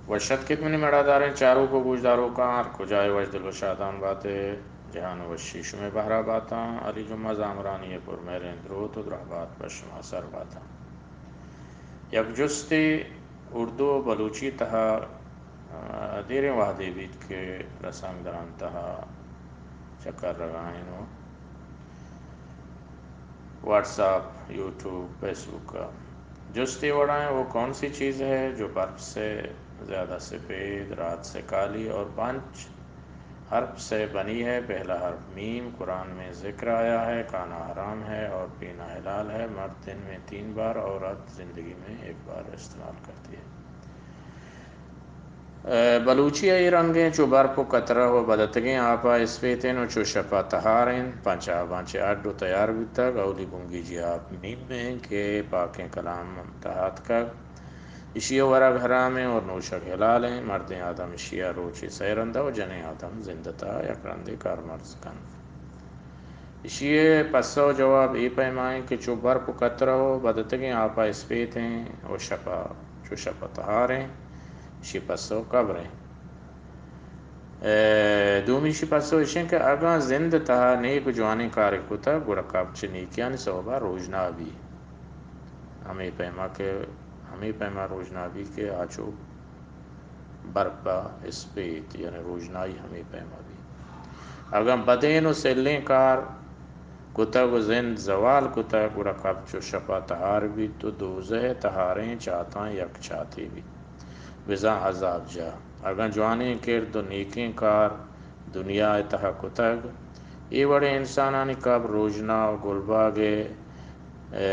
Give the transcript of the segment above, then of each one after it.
وش اتکیت منی مڑاداریں چاروک و گوشداروکاں، ہر کجا ئے وش دل و شادان بات ئے، جہان وشی شمئے بہرا باتاں۔ علی جمعہ زامرانی ءِ پر مہریں دروت و درہبات پہ شما سر باتاں۔ یک جستے اردو و بلوچی تہا، آ، دیریں وہدے بیت کہ رسانکدران تہا چکر رگائیں و واٹس ایپ، یوٹیوب، فیس بک کا۔ جستی وڑائیں، وہ کون سی چیز ہے جو برف سے زیادہ سفید، رات سے کالی اور پانچ حرف سے بنی ہے؟ پہلا حرف میم، قرآن میں ذکر آیا ہے، کھانا حرام ہے اور پینا حلال ہے، مرد دن میں تین بار، عورت زندگی میں ایک بار استعمال کرتی ہے۔ بلوچی ءِ اے رنگیں چو برپ و کترہ و بدتگیں آپا اسپیتیں و چو شپا تہاریں، پنچ آباں چہ اڈ و تیار بیتگ۔ اولی بنگیجی آپ میم ایں کہ پاکیں کلام تہا اتکگ۔ اشی ءِ ورگ حرامیں اور نوشگ حلالیں۔ مردیں آدم اشی ءَ روچے سئے رندا و جنیں آدم زندتا یک رندے کارمرز کنت۔ اشی ءِ پسہ و جواب اے پیما انت کہ چو برپ و کترہ و بدتگیں آپا اسپیتیں و شپا چو شپا تہاریں۔ اشی پسہ و قبریں۔ اے، دومی اشی پسہ اش انت کہ اگاں زند تہا نیک و جوانیں کارے کتگ، گڑا قبر چہ نیکیانی سوبا روژنا بی۔ ہمے پیما کہ، ہمے پیما روژنا بی کہ آ چو برپ ءَ اسپیت، یعنی روژنائی ہمے پیما بیت۔ اگاں بدین و سلیں کار کتگ و زند زوال کتگ، گڑا قبر چو شپ ءَ تہار بیت و دوزہ ءِ تہاریں چاتاں یک چاتے بیت، بزاں عذاب جاہ۔ اگاں جوانیں کرد و نیکیں کار دنیا ءِ تہا کتگ، اے وڑیں انسانانی قبر روژنا و گلباگ ءِ، اے،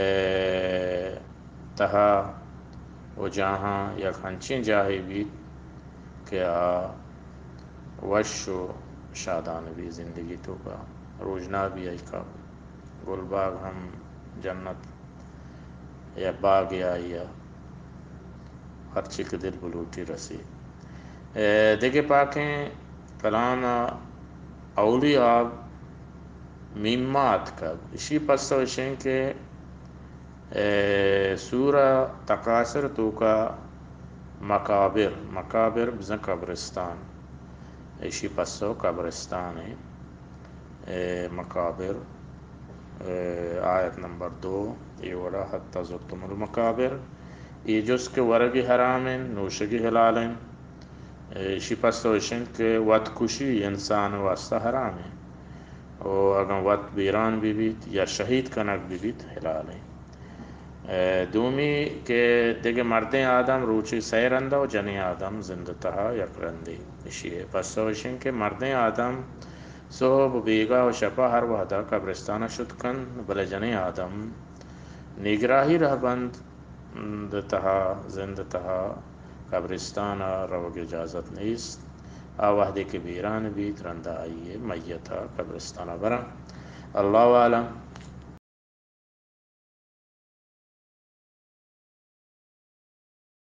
تہا و جاہاں یک ہنچیں جاہے بیت کہ آ وش و شادان بی زندگی توکا۔ روژنا بی آئی قبر، گلباگ ہم جنت یا باگ یا آئی ءَ ہرچی کہ دل بلوٹی رسی۔ اے، دگہ پاکیں کلام ءَ اولی آب میما اتکگ۔ اشی پسو اش انت کہ، اے، سورہ تکاثر توکا مقابر، مقابر بزاں قبرستان، اشی پسو قبرستان انت۔ اے، مقابر، اے، آیت نمبر دو، اے وڑا حتی زرتم المقابر، اے جست کہ ورگی حرام انت، نوشگی حلال انت۔ ایشی پسو اش انت کہ وت کشی انسان واسطہ حرام انت و اگاں وت بیران بہ بیت یا شہید کنگ بہ بیت، حلال انت۔ اے، دومی کہ دگہ مردیں آدم روچی سئے رندا و جنیں آدم زند تہا یک رندے۔ ایشی پسو اش انت کہ مردیں آدم سہب و بیگاہ و شپا ہر وہدا قبرستانا شت کنت، بلے جنیں آدم نیگراہی رہبند تہا، زند تہا قبرستان ءَ روگ اجازت نیست۔ آ وہدے کہ بیران بیت، رندا آئی ءِ میت ءَ قبرستان ءَ براں۔ اللہ اعلم۔